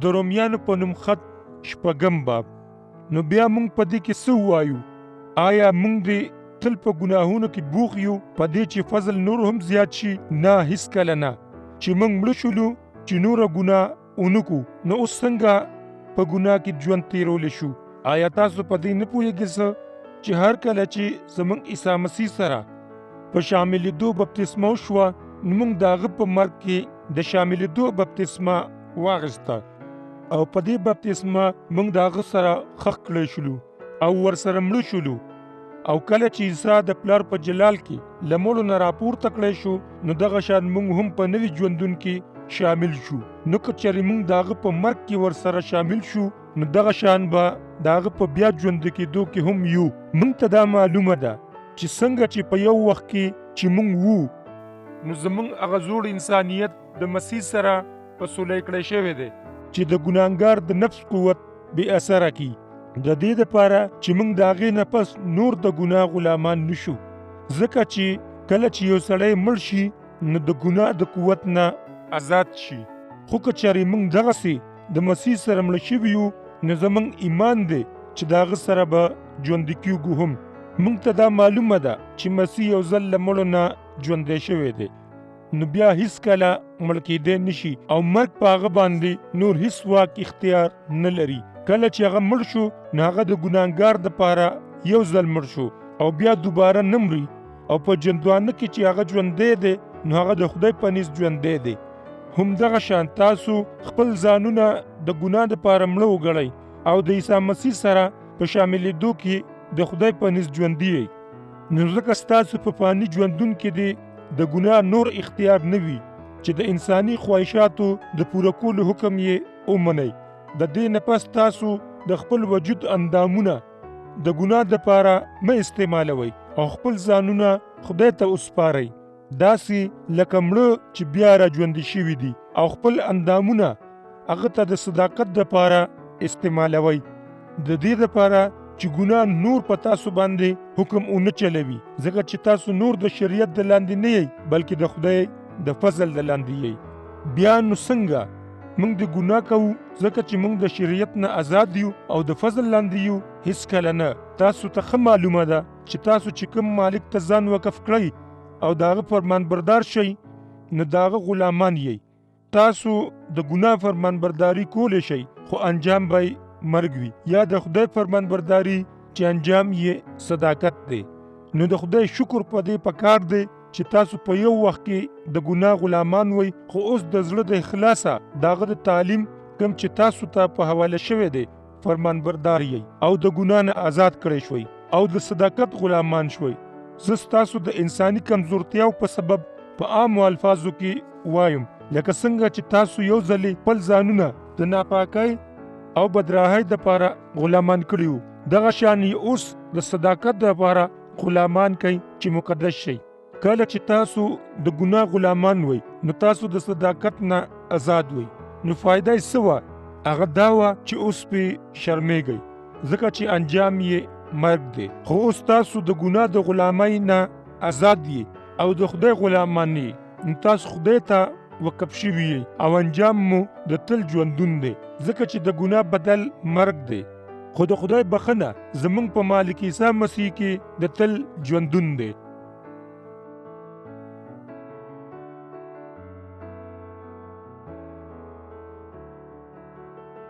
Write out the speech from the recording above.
د رومیانو په نوم خط شپږم باب. نو بیا موږ په دې کې څه ووایو؟ آیا موږ دې تل په ګناهونو کې بوخت یو په دې چې فضل نور هم زیات شي؟ نه، هیڅکله نه. چې موږ مړه شولو چې نوره ګناه ونه کړو، نو اوس څنګه په ګناه کې ژوند تېرولی شو؟ آیا تاسو په دې نه پوهېږئ څه چې هر کله چې زموږ عیسی مسیح سره په شاملېدو بپتسمه وشوه، نو موږ د هغه په مرګ کې د شاملېدو بپتسمه واخیسته او په دې بپتسمه موږ د هغه سره ښخ کړی شولو او ورسره مړه شولو. او کله چې عیسی د پلار په جلال کې له مړو نه راپورته کړی شو، نو دغه شان موږ هم په نوي ژوندون کې شامل شو. نو که چېرې موږ د هغه په مرګ کې ورسره شامل شو، نو دغه شان به د هغه په بیا ژوندي کېدو کې هم یو. موږ ته دا معلومه ده چې څنګه چې په یو وخت کې چې موږ وو، نو زموږ هغه زوړ انسانیت د مسیح سره په سولې کړی شوی دی چې د ګناهګار د نفس قوت بې اثره کړي، د دې دپاره چې موږ د هغې نه پس نور د ګناه غلامان نه شو. ځکه چې کله چې یو سړی مړ شي، نو د ګناه د قوت نه ازاد شي. خو که چېرې موږ دغسې د مسیح سره مړه شوي یو، نو زموږ ایمان دی چې د هغه سره به ژوندي کیږو هم. موږ ته دا معلومه ده چې مسیح یو ځل له مړو نه ژوندی شوی دی، نو بیا هیڅکله مړ کېدی نشي او مرګ په هغه باندې نور هیڅ واک اختیار نه لري. کله چې هغه مړ شو، نو هغه د ګناهګار دپاره یو ځل مړ شو او بیا دوباره نه مري. او په ژوندانه کې چې هغه ژوندی دی، نو هغه د خدای په نزد ژوندی دی. همدغه شان تاسو خپل ځانونه د ګناه دپاره مړه وګڼئ او د عیسی مسیح سره په شاملېدو کې د خدای په نزد ژوندي یئ. نو ځکه ستاسو په فاني ژوندون کې دې د ګناه نور اختیار نه وي چې د انساني خواهشاتو د پوره کولو حکم یې ومنئ. د دې نه پس تاسو د خپل وجود اندامونه د ګناه دپاره مه استعمالوئ او خپل ځانونه خدای ته وسپارئ، داسې لکه مړه چې بیا را ژوندي شوي دي، او خپل اندامونه هغه ته د صداقت دپاره استعمالوئ، د دې دپاره چې ګناه نور په تاسو باندې حکم ونه چلوي، ځکه چې تاسو نور د شریعت د لاندې نه یئ، بلکې د خدای د فضل د لاندې یئ. بیا نو څنګه موږ د ګناه کوو ځکه چې موږ د شریعت نه ازاد یو او د فضل لاندې یو؟ هیڅکله نه. تاسو ته ښه معلومه ده چې تاسو چې کوم مالک ته ځان وقف کړئ او د هغه فرمانبردار شئ، نو د هغه غلامان یئ. تاسو د ګناه فرمانبرداري کولی شئ، خو انجام به یې مرګ وي، یا د خدای فرمانبرداري چې انجام یې صداقت دی. نو د خدای شکر په دې پکار دی چې تاسو په یو وخت کې د ګناه غلامان وئ، خو اوس د زړه د اخلاصه د هغه د تعلیم کوم چې تاسو ته په حواله شوی دی فرمانبردار یئ او د ګناه نه ازاد کړی شوئ او د صداقت غلامان شوئ. زه ستاسو د انساني کمزورتیاو په سبب په عامو الفاظو کې وایم، لکه څنګه چې تاسو یو ځلې خپل ځانونه د ناپاکۍ او بدراهۍ دپاره غلامان کړي وو، دغه شان یې اوس د صداقت دپاره غلامان کړئ چې مقدس شئ. کله چې تاسو د ګناه غلامان وئ، نو تاسو د صداقت نه ازاد وئ. نو فایده یې څه وه؟ هغه دا وه چې اوس پرې شرمېږئ، ځکه چې انجام یې مرګ دی. خو اوس تاسو د ګناه د غلامۍ نه ازاد یئ او د خدای غلامان یئ، نو تاسو خدای ته وقف شوي یئ او انجام مو د تل ژوندون دی، ځکه چې د ګناه بدل مرګ دی، خو د خدای بخښنه زموږ په مالک عیسی مسیح کې د تل ژوندون دی.